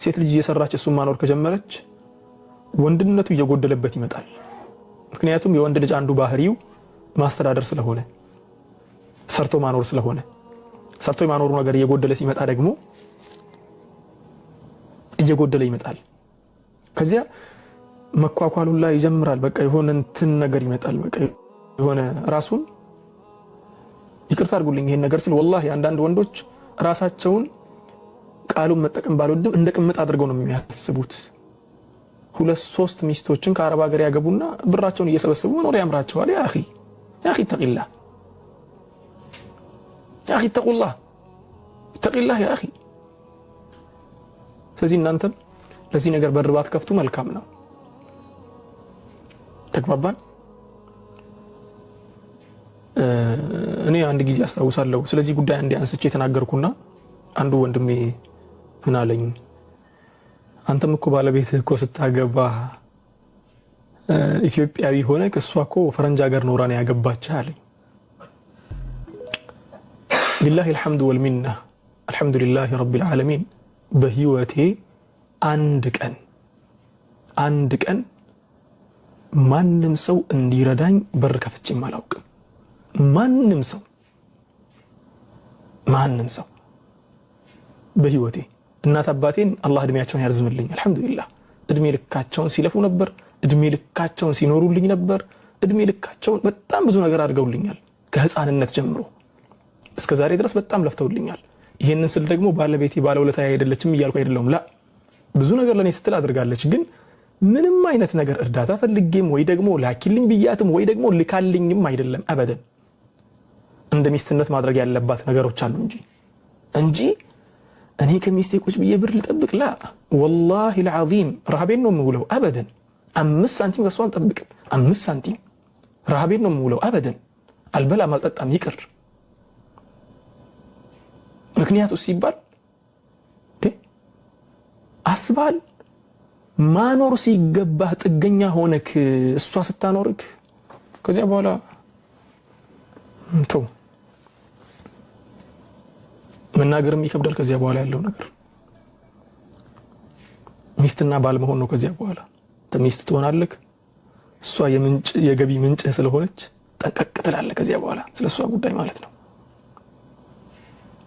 ሴት ልጅ እየሰራች እሱን ማኖር ከጀመረች ወንድነቱ እየጎደለበት ይመጣል። ምክንያቱም የወንድ ልጅ አንዱ ባህሪው ማስተዳደር ስለሆነ፣ ሰርቶ ማኖር ስለሆነ፣ ሰርቶ የማኖሩ ነገር እየጎደለ ሲመጣ ደግሞ እየጎደለ ይመጣል። ከዚያ መኳኳሉን ላይ ይጀምራል። በቃ የሆነ እንትን ነገር ይመጣል። በቃ የሆነ ራሱን፣ ይቅርታ አድርጉልኝ ይሄን ነገር ስል፣ ወላሂ አንዳንድ ወንዶች ራሳቸውን፣ ቃሉን መጠቀም ባልወድም፣ እንደ ቅምጥ አድርገው ነው የሚያስቡት። ሁለት ሶስት ሚስቶችን ከአረብ ሀገር ያገቡና ብራቸውን እየሰበሰቡ መኖር ያምራቸዋል። يا أخي، يا أخي اتق الله، يا أخي اتقوا الله، اتق الله يا أخي። ስለዚህ እናንተም ለዚህ ነገር በር ባትከፍቱ መልካም ነው። ተግባባን? እኔ አንድ ጊዜ አስታውሳለሁ፣ ስለዚህ ጉዳይ አንዴ አንስቼ የተናገርኩና አንዱ ወንድሜ ምን አለኝ፣ አንተም እኮ ባለቤትህ እኮ ስታገባ ኢትዮጵያዊ ሆነ፣ እሷ እኮ ፈረንጅ ሀገር ኖራ ነው ያገባችህ አለኝ። لله الحمد والمنة، الحمد لله رب العالمين። በህይወቴ አንድ ቀን፣ አንድ ቀን ማንም ሰው እንዲረዳኝ በር ከፍቼም አላውቅም። ማንም ሰው፣ ማንም ሰው በህይወቴ። እናት አባቴን አላህ እድሜያቸውን ያርዝምልኝ። አልሐምዱሊላህ፣ እድሜ ልካቸውን ሲለፉ ነበር። እድሜ ልካቸውን ሲኖሩልኝ ነበር። እድሜ ልካቸውን በጣም ብዙ ነገር አድርገውልኛል። ከህፃንነት ጀምሮ እስከ ዛሬ ድረስ በጣም ለፍተውልኛል። ይህንን ስል ደግሞ ባለቤቴ ባለውለታ አይደለችም እያልኩ አይደለሁም። لا፣ ብዙ ነገር ለእኔ ስትል አድርጋለች። ግን ምንም አይነት ነገር እርዳታ ፈልጌም ወይ ደግሞ ላኪልኝ ብያትም ወይ ደግሞ ልካልኝም አይደለም። አበደን። እንደ ሚስትነት ማድረግ ያለባት ነገሮች አሉ እንጂ እኔ ከሚስቴ ቁጭ ብዬ ብር ልጠብቅ? لا والله العظيم፣ ረሃቤን ነው የምውለው። አበደን፣ 5 ሳንቲም ከሷ አልጠብቅም። 5 ሳንቲም፣ ረሃቤን ነው የምውለው። አበደን፣ አልበላም አልጠጣም ይቅር። ምክንያቱ ሲባል አስባል ማኖር ሲገባህ ጥገኛ ሆነክ እሷ ስታኖርክ፣ ከዚያ በኋላ ተው፣ መናገርም ይከብዳል። ከዚያ በኋላ ያለው ነገር ሚስትና ባል መሆን ነው። ከዚያ በኋላ ሚስት ትሆናለህ። እሷ የምንጭ የገቢ ምንጭህ ስለሆነች ጠንቀቅ ትላለህ። ከዚያ በኋላ ስለ እሷ ጉዳይ ማለት ነው።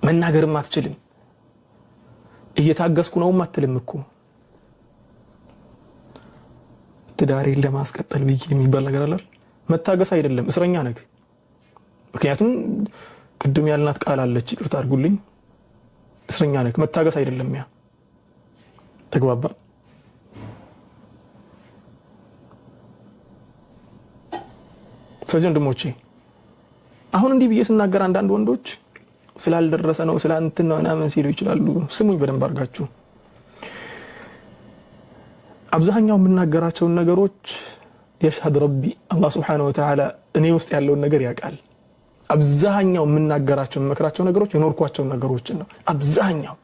መናገርም አትችልም። እየታገስኩ ነውም አትልም እኮ። ትዳሬን ለማስቀጠል ብዬ የሚባል ነገር አለ። መታገስ አይደለም፣ እስረኛ ነህ። ምክንያቱም ቅድም ያልናት ቃል አለች፣ ይቅርታ አድርጉልኝ። እስረኛ ነህ። መታገስ አይደለም ያ። ተግባባ። ስለዚህ ወንድሞቼ፣ አሁን እንዲህ ብዬ ስናገር አንዳንድ ወንዶች ስላልደረሰ ነው፣ ስለ እንትን ነው ምናምን ሲሉ ይችላሉ። ስሙኝ በደንብ አድርጋችሁ። አብዛኛው የምናገራቸውን ነገሮች يشهد ربي፣ አላህ سبحانه وتعالى እኔ ውስጥ ያለውን ነገር ያውቃል። አብዛኛው የምናገራቸው፣ የምመክራቸው ነገሮች የኖርኳቸውን ነገሮችን ነው። አብዛኛው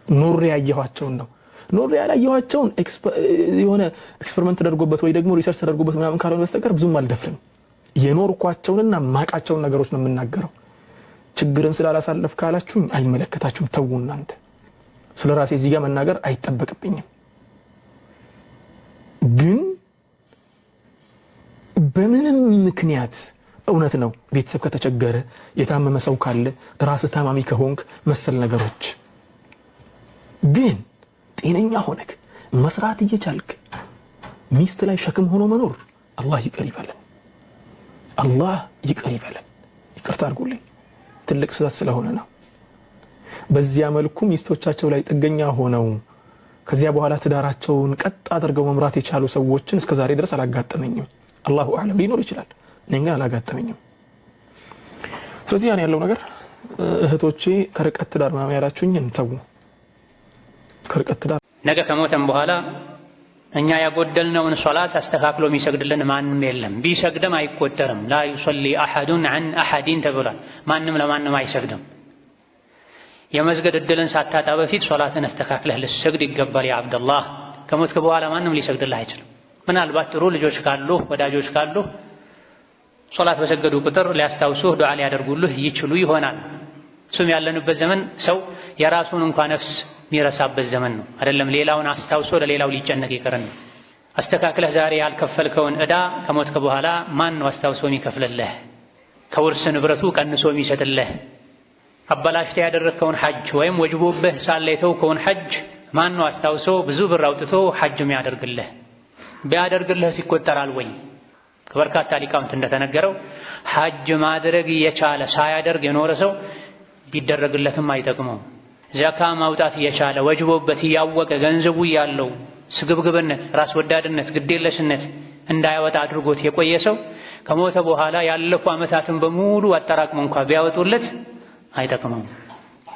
ኖሬ ያየኋቸውን ነው። ኖሬ ያላየኋቸውን የሆነ experiment ተደርጎበት ወይ ደግሞ research ተደርጎበት ምናምን ካልሆነ በስተቀር ብዙም አልደፍርም። የኖርኳቸውንና ማቃቸውን ነገሮች ነው የምናገረው። ችግርን ስላላሳለፍ ካላችሁኝ አይመለከታችሁም፣ ተዉ እናንተ። ስለ ራሴ እዚህ ጋር መናገር አይጠበቅብኝም። ግን በምንም ምክንያት፣ እውነት ነው፣ ቤተሰብ ከተቸገረ፣ የታመመ ሰው ካለ፣ ራስህ ታማሚ ከሆንክ፣ መሰል ነገሮች፣ ግን ጤነኛ ሆነክ መስራት እየቻልክ ሚስት ላይ ሸክም ሆኖ መኖር፣ አላህ ይቅር ይበለን። አላህ ይቅር ይበለን። ይቅርታ አድርጉልኝ፣ ትልቅ ስህተት ስለሆነ ነው። በዚያ መልኩ ሚስቶቻቸው ላይ ጥገኛ ሆነው ከዚያ በኋላ ትዳራቸውን ቀጥ አድርገው መምራት የቻሉ ሰዎችን እስከ ዛሬ ድረስ አላጋጠመኝም። الله أعلم፣ ሊኖር ይችላል። እኔ ግን አላጋጠመኝም። ስለዚህ ያን ያለው ነገር፣ እህቶቼ፣ ከርቀት ትዳር ምናምን ያላችሁኝን ተዉ። ከርቀት ትዳር ነገ ከሞተም በኋላ እኛ ያጎደልነውን ሶላት አስተካክሎ የሚሰግድልን ማንም የለም። ቢሰግድም አይቆጠርም። لا يصلي أحد عن أحد ተብሏል። ማንም ለማንም አይሰግድም። የመስገድ እድልን ሳታጣ በፊት ሶላትን አስተካክለህ ልትሰግድ ይገባል። يا عبد الله፣ ከሞትክ በኋላ ማንም ሊሰግድልህ አይችልም። ምናልባት ጥሩ ልጆች ካሉ፣ ወዳጆች ካሉ፣ ሶላት በሰገዱ ቁጥር ሊያስታውሱህ፣ ዱዓ ሊያደርጉልህ ይችሉ ይሆናል። እሱም ያለንበት ዘመን ሰው የራሱን እንኳ ነፍስ የሚረሳበት ዘመን ነው። አይደለም ሌላውን አስታውሶ ለሌላው ሊጨነቅ ይቅርና አስተካክለህ ዛሬ ያልከፈልከውን ዕዳ ከሞትክ በኋላ ማን ነው አስታውሶ የሚከፍልልህ? ከውርስ ንብረቱ ቀንሶ የሚሰጥልህ? አበላሽተህ ያደረግከውን ሐጅ ወይም ወጅቦብህ ሳለ የተውከውን ሐጅ ማን ነው አስታውሶ ብዙ ብር አውጥቶ ሐጅ የሚያደርግልህ? ቢያደርግልህስ ይቆጠራል ወይ? ከበርካታ ሊቃውንት እንደተነገረው ሐጅ ማድረግ የቻለ ሳያደርግ የኖረ ሰው ቢደረግለትም አይጠቅመውም። ዘካ ማውጣት እየቻለ ወጅቦበት እያወቀ ገንዘቡ ያለው ስግብግብነት፣ ራስ ወዳድነት፣ ግዴለሽነት እንዳያወጣ አድርጎት የቆየ ሰው ከሞተ በኋላ ያለፉ ዓመታትን በሙሉ አጠራቅሞ እንኳ ቢያወጡለት አይጠቅመውም።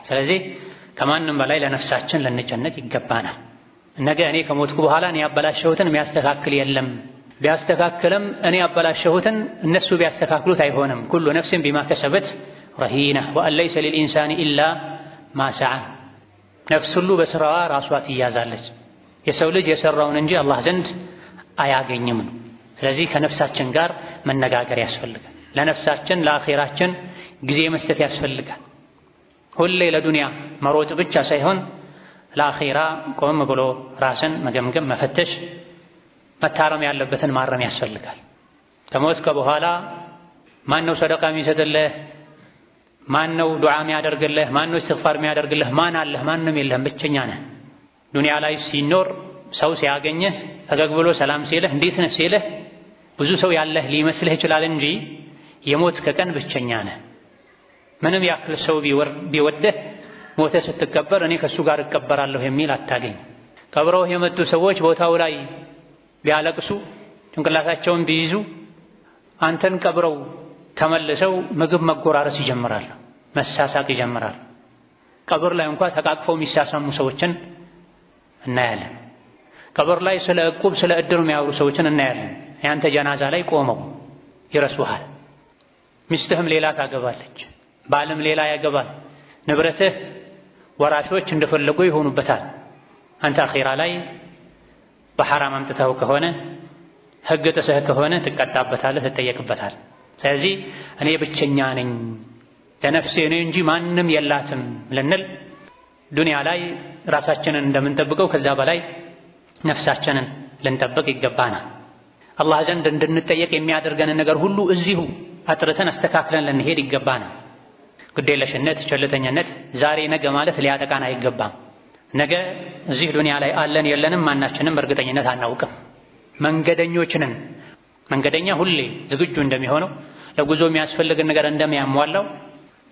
ስለዚህ ከማንም በላይ ለነፍሳችን ልንጨነቅ ይገባናል። ነገ እኔ ከሞትኩ በኋላ እኔ ያበላሸሁትን የሚያስተካክል የለም። ቢያስተካክልም እኔ ያበላሸሁትን እነሱ ቢያስተካክሉት አይሆንም። كل نفس بما كسبت رهينة وأن ليس للإنسان إلا ما سعى። ነፍስ ሁሉ በስራዋ ራሷ ትያዛለች። የሰው ልጅ የሰራውን እንጂ አላህ ዘንድ አያገኝም ነው። ስለዚህ ከነፍሳችን ጋር መነጋገር ያስፈልጋል። ለነፍሳችን ለአኼራችን ጊዜ መስጠት ያስፈልጋል። ሁሌ ለዱንያ መሮጥ ብቻ ሳይሆን ለአኼራ ቆም ብሎ ራስን መገምገም፣ መፈተሽ፣ መታረም ያለበትን ማረም ያስፈልጋል። ከሞትከ በኋላ ማን ነው ሰደቃ የሚሰጥልህ? ማን ነው ዱዓ የሚያደርግልህ? ማን ነው እስትግፋር የሚያደርግልህ? ማን አለህ? ማንም የለህም፣ ብቸኛ ነህ። ዱንያ ላይ ሲኖር ሰው ሲያገኝህ ፈገግ ብሎ ሰላም ሲልህ እንዴት ነህ ሲልህ ብዙ ሰው ያለህ ሊመስልህ ይችላል እንጂ የሞትክ ቀን ብቸኛ ነህ። ምንም ያክል ሰው ቢወደህ ሞተህ ስትቀበር እኔ ከእሱ ጋር እቀበራለሁ የሚል አታገኝ። ቀብረውህ የመጡ ሰዎች ቦታው ላይ ቢያለቅሱ ጭንቅላታቸውን ቢይዙ አንተን ቀብረው ተመልሰው ምግብ መጎራረስ ይጀምራሉ፣ መሳሳቅ ይጀምራሉ። ቀብር ላይ እንኳ ተቃቅፈው የሚሳሳሙ ሰዎችን እናያለን። ቀብር ላይ ስለ ዕቁብ ስለ እድር የሚያወሩ ሰዎችን እናያለን። ያንተ ጀናዛ ላይ ቆመው ይረሱሃል። ሚስትህም ሌላ ታገባለች፣ ባልም ሌላ ያገባል። ንብረትህ ወራሾች እንደፈለጉ ይሆኑበታል። አንተ አኼራ ላይ በሐራም አምጥተው ከሆነ ሕግ ጥሰህ ከሆነ ትቀጣበታለህ፣ ትጠየቅበታል። ስለዚህ እኔ ብቸኛ ነኝ ለነፍሴ እኔ እንጂ ማንም የላትም ልንል ዱንያ ላይ ራሳችንን እንደምንጠብቀው ከዛ በላይ ነፍሳችንን ልንጠብቅ ይገባናል። አላህ ዘንድ እንድንጠየቅ የሚያደርገንን ነገር ሁሉ እዚሁ አጥርተን አስተካክለን ልንሄድ ይገባናል። ግዴለሽነት፣ ቸልተኝነት ዛሬ ነገ ማለት ሊያጠቃን አይገባም። ነገ እዚህ ዱንያ ላይ አለን የለንም ማናችንም በእርግጠኝነት አናውቅም። መንገደኞች ነን። መንገደኛ ሁሌ ዝግጁ እንደሚሆነው ለጉዞ የሚያስፈልግን ነገር እንደሚያሟላው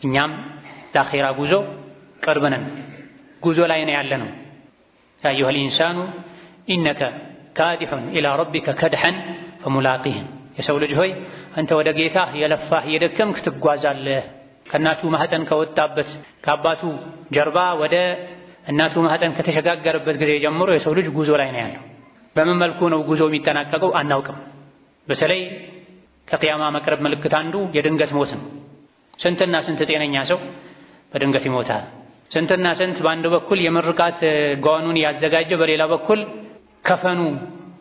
እኛም ለአኼራ ጉዞ ቅርብ ነን። ጉዞ ላይ ነው ያለነው። يا أيها الإنسان إنك كادح إلى ربك كدحا فملاقيه። የሰው ልጅ ሆይ አንተ ወደ ጌታህ የለፋህ የደከምክ ትጓዛለህ። ከእናቱ ማህፀን ከወጣበት ከአባቱ ጀርባ ወደ እናቱ ማህፀን ከተሸጋገረበት ጊዜ ጀምሮ የሰው ልጅ ጉዞ ላይ ነው ያለው። በምን መልኩ ነው ጉዞ የሚጠናቀቀው አናውቅም። በተለይ ከቅያማ መቅረብ ምልክት አንዱ የድንገት ሞት ነው። ስንትና ስንት ጤነኛ ሰው በድንገት ይሞታል። ስንትና ስንት በአንድ በኩል የምርቃት ጓኑን ያዘጋጀ፣ በሌላ በኩል ከፈኑ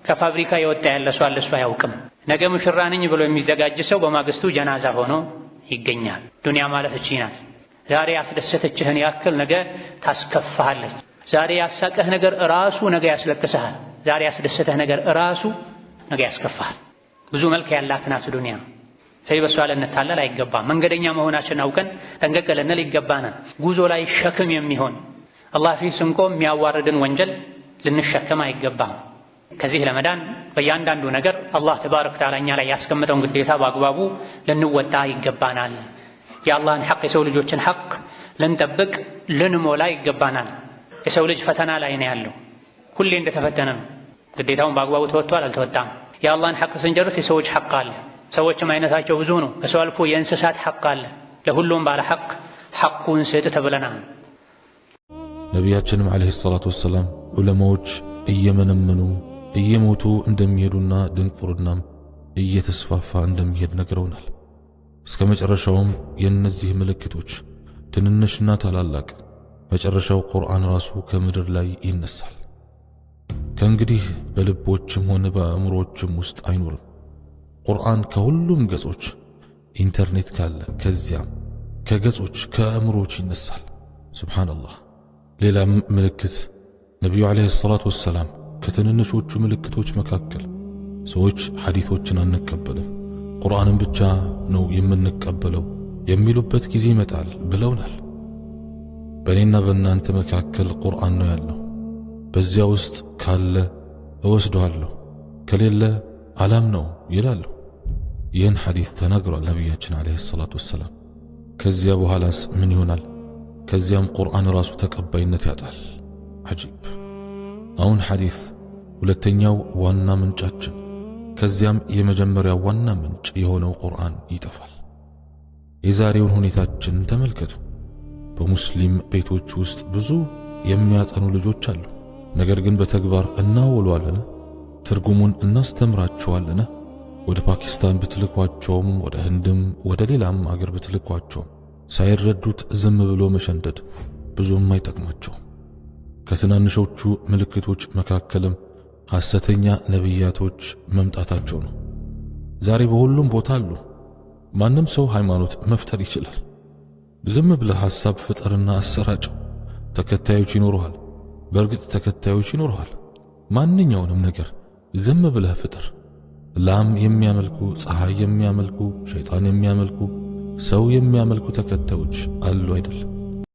ከፋብሪካ የወጣ ያለ ሰው አለ፣ እሱ አያውቅም። ነገ ሙሽራ ነኝ ብሎ የሚዘጋጅ ሰው በማግስቱ ጀናዛ ሆኖ ይገኛል። ዱንያ ማለት እቺ ናት። ዛሬ ያስደሰተችህን ያክል ነገ ታስከፋሃለች። ዛሬ ያሳቀህ ነገር ራሱ ነገ ያስለቅስሃል። ዛሬ ያስደሰተህ ነገር ራሱ ነገ ያስከፋሃል። ብዙ መልክ ያላት ናት ዱንያ። ስለዚህ በሷ ልንታለል አይገባም። መንገደኛ መሆናችን አውቀን ጠንቀቅ ልንል ይገባናል። ጉዞ ላይ ሸክም የሚሆን አላህ ፊት ስንቆም የሚያዋርድን ወንጀል ልንሸከም አይገባም። ከዚህ ለመዳን በእያንዳንዱ ነገር አላህ ተባረከ ወተዓላ እኛ ላይ ያስቀመጠውን ግዴታ በአግባቡ ልንወጣ ይገባናል። የአላህን ሐቅ የሰው ልጆችን ሐቅ ልንጠብቅ ልንሞላ ይገባናል። የሰው ልጅ ፈተና ላይ ነው ያለው። ሁሌ እንደተፈተነ ነው። ግዴታውን በአግባቡ ተወጥቷል አልተወጣም? የአላህን ሐቅ ስንጨርስ የሰዎች ሐቅ አለ። ሰዎችም አይነታቸው ብዙ ነው። ከሰው አልፎ የእንስሳት ሐቅ አለ። ለሁሉም ባለ ሐቅ ሐቁን ስጥ ተብለናል። ነቢያችንም ዓለይሂ ሰላቱ ወሰላም ዑለማዎች እየመነመኑ እየሞቱ እንደሚሄዱና ድንቁርናም እየተስፋፋ እንደሚሄድ ነግረውናል። እስከ መጨረሻውም የእነዚህ ምልክቶች ትንንሽና ታላላቅ መጨረሻው ቁርአን ራሱ ከምድር ላይ ይነሳል። ከእንግዲህ በልቦችም ሆነ በአእምሮዎችም ውስጥ አይኖርም። ቁርአን ከሁሉም ገጾች ኢንተርኔት ካለ ከዚያም ከገጾች ከአእምሮች ይነሳል። ሱብሓነላህ። ሌላም ምልክት ነቢዩ ዓለይሂ ሰላቱ ወሰላም ከትንንሾቹ ምልክቶች መካከል ሰዎች ሐዲቶችን አንቀበልም፣ ቁርአንን ብቻ ነው የምንቀበለው የሚሉበት ጊዜ ይመጣል ብለውናል። በእኔና በእናንተ መካከል ቁርአን ነው ያለው። በዚያ ውስጥ ካለ እወስደዋለሁ፣ ከሌለ አላምነው ይላሉ። ይህን ሐዲት ተናግሯል ነቢያችን ዓለይሂ ሰላቱ ወሰላም። ከዚያ በኋላስ ምን ይሆናል? ከዚያም ቁርአን ራሱ ተቀባይነት ያጣል። ዐጂብ! አሁን ሐዲት ሁለተኛው ዋና ምንጫችን፣ ከዚያም የመጀመሪያው ዋና ምንጭ የሆነው ቁርአን ይጠፋል። የዛሬውን ሁኔታችን ተመልከቱ። በሙስሊም ቤቶች ውስጥ ብዙ የሚያጠኑ ልጆች አሉ። ነገር ግን በተግባር እናውለዋለን? ትርጉሙን እናስተምራቸዋለን? ወደ ፓኪስታን ብትልኳቸውም ወደ ህንድም ወደ ሌላም አገር ብትልኳቸውም ሳይረዱት ዝም ብሎ መሸንደድ ብዙም አይጠቅማቸውም። ከትናንሾቹ ምልክቶች መካከልም ሐሰተኛ ነቢያቶች መምጣታቸው ነው። ዛሬ በሁሉም ቦታ አሉ። ማንም ሰው ሃይማኖት መፍጠር ይችላል። ዝም ብለህ ሐሳብ ፍጠርና አሰራጨው፣ ተከታዮች ይኖሩሃል። በእርግጥ ተከታዮች ይኖሩሃል። ማንኛውንም ነገር ዝም ብለህ ፍጠር። ላም የሚያመልኩ፣ ፀሐይ የሚያመልኩ፣ ሸይጣን የሚያመልኩ፣ ሰው የሚያመልኩ ተከታዮች አሉ አይደል?